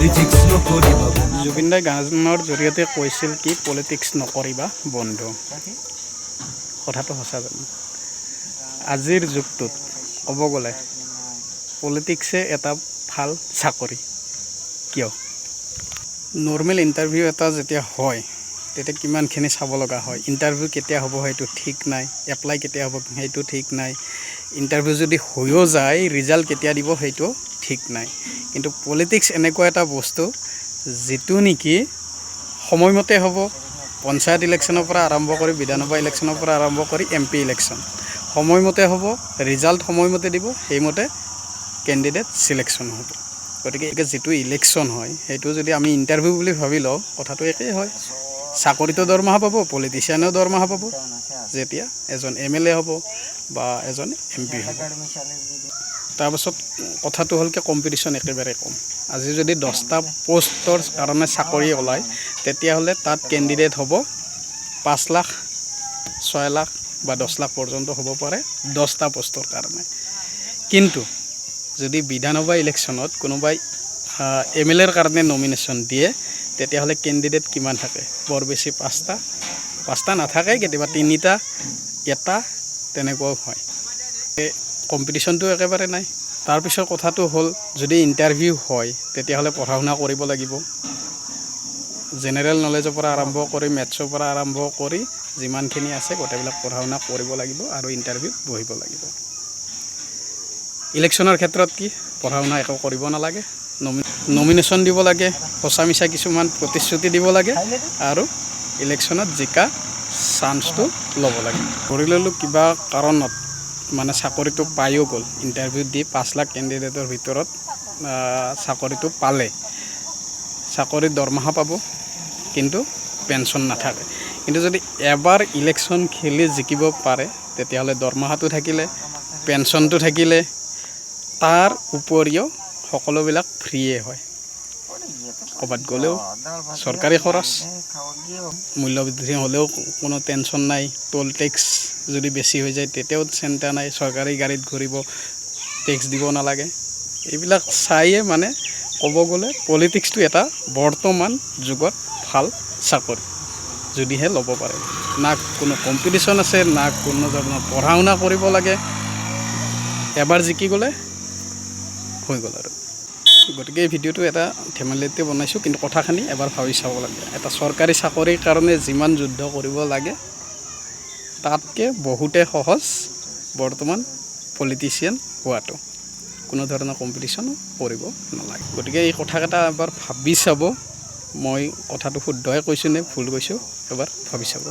Politics নকৰিবা বন্ধু। জুবিন দাই গানৰ জৰিয়তে কৈছিল কি, "পলিটিক্স নকৰিবা বন্ধু"। কথাটো সঁচা জানো? আজিৰ যুগটোত ক'ব গ'লে পলিটিক্সে এটা ভাল চাকৰি। কিয়? নৰ্মেল ইণ্টাৰভিউ এটা যেতিয়া হয়, তেতিয়া কিমানখিনি চাব লগা হয়। ইণ্টাৰভিউ কেতিয়া হ'ব সেইটো ঠিক নাই, এপ্লাই কেতিয়া হ'ব সেইটো ঠিক নাই, ইণ্টাৰভিউ যদি হৈও যায় ৰিজাল্ট কেতিয়া দিব সেইটো ঠিক নাই। কিন্তু পলিটিক্স এনেকুৱা এটা বস্তু যিটো নেকি সময়মতে হ'ব। পঞ্চায়ত ইলেকশ্যনৰ পৰা আৰম্ভ কৰি, বিধানসভা ইলেকশ্যনৰ পৰা আৰম্ভ কৰি এমপি ইলেকশ্যন সময়মতে হ'ব, ৰিজাল্ট সময়মতে দিব, সেইমতে কেণ্ডিডেট চিলেকশ্যন হ'ব। গতিকে যিটো ইলেকশ্যন হয়, সেইটো যদি আমি ইণ্টাৰভিউ বুলি ভাবি লওঁ, কথাটো একেই হয়। চাকৰিটো দৰমহা পাব, পলিটিচিয়ানেও দৰমহা পাব, যেতিয়া এজন এমএলএ হ'ব বা এজন এমপি হ'ব। তাৰপাছত কথাটো হ'ল কি, কম্পিটিশ্যন একেবাৰে কম। আজি যদি 10টা পষ্টৰ কাৰণে চাকৰি ওলায়, তেতিয়াহ'লে তাত কেণ্ডিডেট হ'ব 5 লাখ, 6 লাখ বা 10 লাখ পৰ্যন্ত হ'ব পাৰে 10টা পষ্টৰ কাৰণে। কিন্তু যদি বিধানসভা ইলেকশ্যনত কোনোবাই এমএলএৰ কাৰণে নমিনেশ্যন দিয়ে, তেতিয়াহ'লে কেণ্ডিডেট কিমান থাকে? বৰ বেছি পাঁচটা। পাঁচটা নাথাকে, কেতিয়াবা তিনিটা, এটা তেনেকুৱাও হয়। কম্পিটিশ্যনটো একেবাৰে নাই। তাৰপিছৰ কথাটো হ'ল, যদি ইণ্টাৰভিউ হয়, তেতিয়াহ'লে পঢ়া শুনা কৰিব লাগিব। জেনেৰেল নলেজৰ পৰা আৰম্ভ কৰি, মেথছৰ পৰা আৰম্ভ কৰি যিমানখিনি আছে, গোটেইবিলাক পঢ়া শুনা কৰিব লাগিব আৰু ইণ্টাৰভিউত বহিব লাগিব। ইলেকশ্যনৰ ক্ষেত্ৰত কি, পঢ়া শুনা একো কৰিব নালাগে, নমিনেশ্যন দিব লাগে, সঁচা মিছা কিছুমান প্ৰতিশ্ৰুতি দিব লাগে আৰু ইলেকশ্যনত জিকা চান্সটো ল'ব লাগে। ধৰি ল'লোঁ কিবা কাৰণত মানে চাকৰিটো পায়ো গ'ল, ইণ্টাৰভিউ দি 5 লাখ কেণ্ডিডেটৰ ভিতৰত চাকৰিটো পালে, চাকৰিৰ দৰমহা পাব, কিন্তু পেঞ্চন নাথাকে। কিন্তু যদি এবাৰ ইলেকশ্যন খেলি জিকিব পাৰে, তেতিয়াহ'লে দৰমহাটো থাকিলে, পেঞ্চনটো থাকিলে, তাৰ উপৰিও সকলোবিলাক ফ্ৰীয়ে হয়। ক'ৰবাত গ'লেও চৰকাৰী খৰচ, মূল্যবৃদ্ধি হ'লেও কোনো টেনশ্যন নাই, টোল টেক্স যদি বেছি হৈ যায় তেতিয়াও চিন্তা নাই, চৰকাৰী গাড়ীত ঘূৰিব, টেক্স দিব নালাগে। এইবিলাক চায়ে মানে ক'ব গ'লে পলিটিক্সটো এটা বৰ্তমান যুগত ভাল চাকৰি, যদিহে ল'ব পাৰে। না কোনো কম্পিটিশ্যন আছে, না কোনো ধৰণৰ পঢ়া শুনা কৰিব লাগে। এবাৰ জিকি গ'লে হৈ গ'ল আৰু। গতিকে এই ভিডিঅ'টো এটা ধেমালিতে বনাইছোঁ, কিন্তু কথাখিনি এবাৰ ভাবি চাব লাগে। এটা চৰকাৰী চাকৰিৰ কাৰণে যিমান যুদ্ধ কৰিব লাগে, তাতকৈ বহুতে সহজ বৰ্তমান পলিটিচিয়ান হোৱাটো। কোনো ধৰণৰ কম্পিটিশ্যনো কৰিব নালাগে। গতিকে এই কথাকেইটা এবাৰ ভাবি চাব, মই কথাটো শুদ্ধই কৈছোঁ নে ভুল কৈছোঁ, এবাৰ ভাবি চাব।